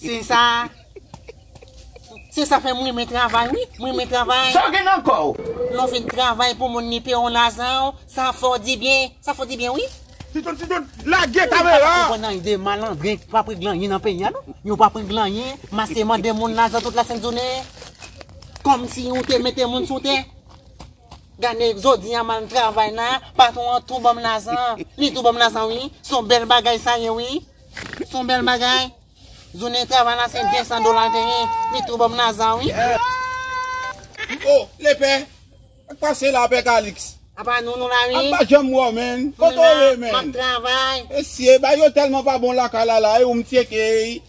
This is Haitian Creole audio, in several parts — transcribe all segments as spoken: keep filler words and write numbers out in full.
Se sa. Se sa fè m renmen travay, wi. M renmen travay. Sa w gen nan kò w? Lè w fin travay pou moun li peye w lajan w, sa fè w di byen. Sa fè w di byen, wi. Titon, Titon, lage kamera! Ou konprann anyen de malandren ki pa pran glanyen nan peyi a, non? Yo pa pran glanyen, mase mande moun lajan tout lasent jounen. Kòmsi ou te mete moun sou tè. Gade, jodi a m al travay la, patwon an tou ban m lajan. Li tou ban m lajan, wi. Se yon bèl bagay sa ye, wi. Se yon bèl bagay. Jounen travay la se de san dola l te ye. Li tou ban m lajan, wi. Oh, lepè. Sa k pase la, Pè Kalix? Apa nou, nou la, wi. Apa janm wè w, menn? Kote w ye, menn? M ap travay. Mesye, bagay yo tèlman pa bon lakay la, la, e ou m tcheke, wi.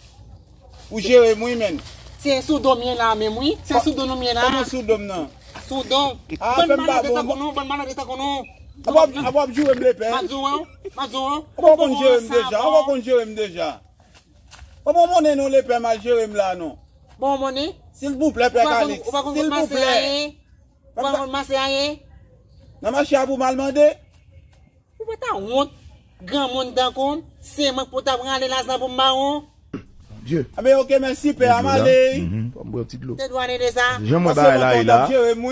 Ou jere m, wi, menn. Se sou do m ye la, menm, wi. Se sou do nou m ye la. Kòman sou do m nan? Sou do. Ah, fè m pa bon. Bann malandren tankou nou, bann malandren tankou nou. Apa w ap joure m, lepè? M ap di w, m ap di w. Ou pa konn jere m deja, ou pa konn jere m deja. Ou pa monnen non, lepè, m al jere m la, non. Bon, monnen? Silvouplè, Pè Kalix, silvouplè. Ou pa konn kote mache a ye? Ou pa konn kote mache a ye? Nan mache a pou m al mande? Ou pa ta wont, granmoun tankou m, se mwen k pou ta prale lajan pou m ba w. Dye. Anben, oke, mèsi, pè a, m ale. Fò m bwè yon ti dlo. Te dwe ale deja. Janm wè bagay la ye la.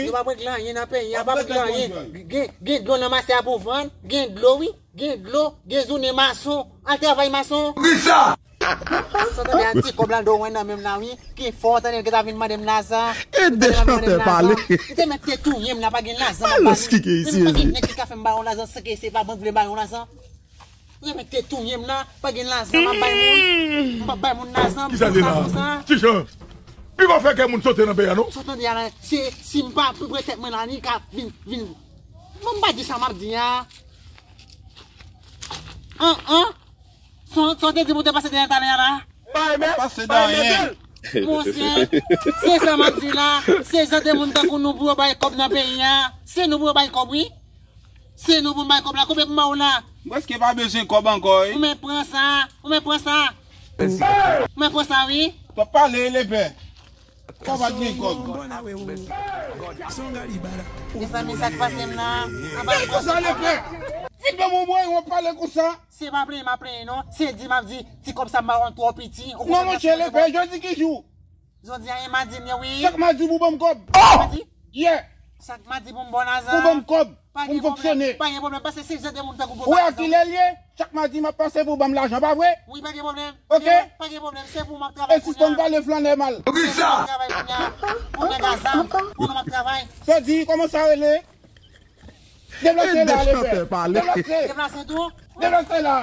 Yo pa pran glanyen nan peyi a, pa pran glanyen. Gen, gen dlo nan mache a pou vann, gen dlo, wi. Gen dlo, gen jounen mason. Al travay mason. Sa w tande a, ti kòb la do w wè nan men m la, wi. Ki fò w tande l gentan vin mande m lajan. Ede chantè pale. Li te mèt te touye m la, pa gen lajan m ap ba li. Menm pa gen nèg ki ka fè m ba yon lajan san ke se pa bank vle ba yon lajan. Li te mèt te touye m la, pa gen lajan m ap bay moun. M p ap bay moun lajan. Kisa se la? Ti Jan, pi pa fè kè moun sote nan peyi a, non? Sa w tande a la, se si m pa pi pre tèt mwen la, li ka vin, vin. Mwen m pa di sa m ap di a. An, an. Sa w te di m ou te pase dèyè talè a la? Pase dèyè. Monchè, se sa m ap di la. Se jan de moun tankou nou pou yo bay kòb nan peyi a. Se nou pou yo bay kòb, wi. Se nou pou n bay kòb la. Konbyen pou m ba w la? M prèske pa bezwen kòb ankò, wi. Ou mèt pran sa. Ou mèt pran sa. Ou mèt pran sa, wi. W ap pale, lepè. Sa pa t gen kòb. Mezanmi, sa k pase m nan? Gade konsa, lepè. Vin ban mwen, mwen, w ap pale konsa. Se pa plenyen m ap plenyen, non. Se di m ap di, ti kòb sa m ba w an twò piti. Non, monchè, lepè, jodi ki jou? Jodi a, e madi m ye, wi. Chak madi pou ban m kòb. Madi? Yeah. Chak madi pou m ba w lajan. Pou ban m kòb. Pou m fonksyone. Pa gen pwoblèm, paske se jan de moun tankou w. Ou wè a kilè l ye? Chak madi m ap pase pou ban m lajan, pa vre? Wi, pa gen pwoblèm. Oke. Pa gen pwoblèm, se pou m ap travay kounye a. E sispann pale flannè mal. Poukisa? M ap travay kounye a. Pou nèg a zam, pou nou m ap travay. Sa di, kòman sa rele? Deplase la, lepè. Deplase. Deplase tou. Deplase la.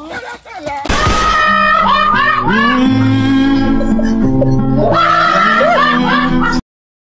Deplase la.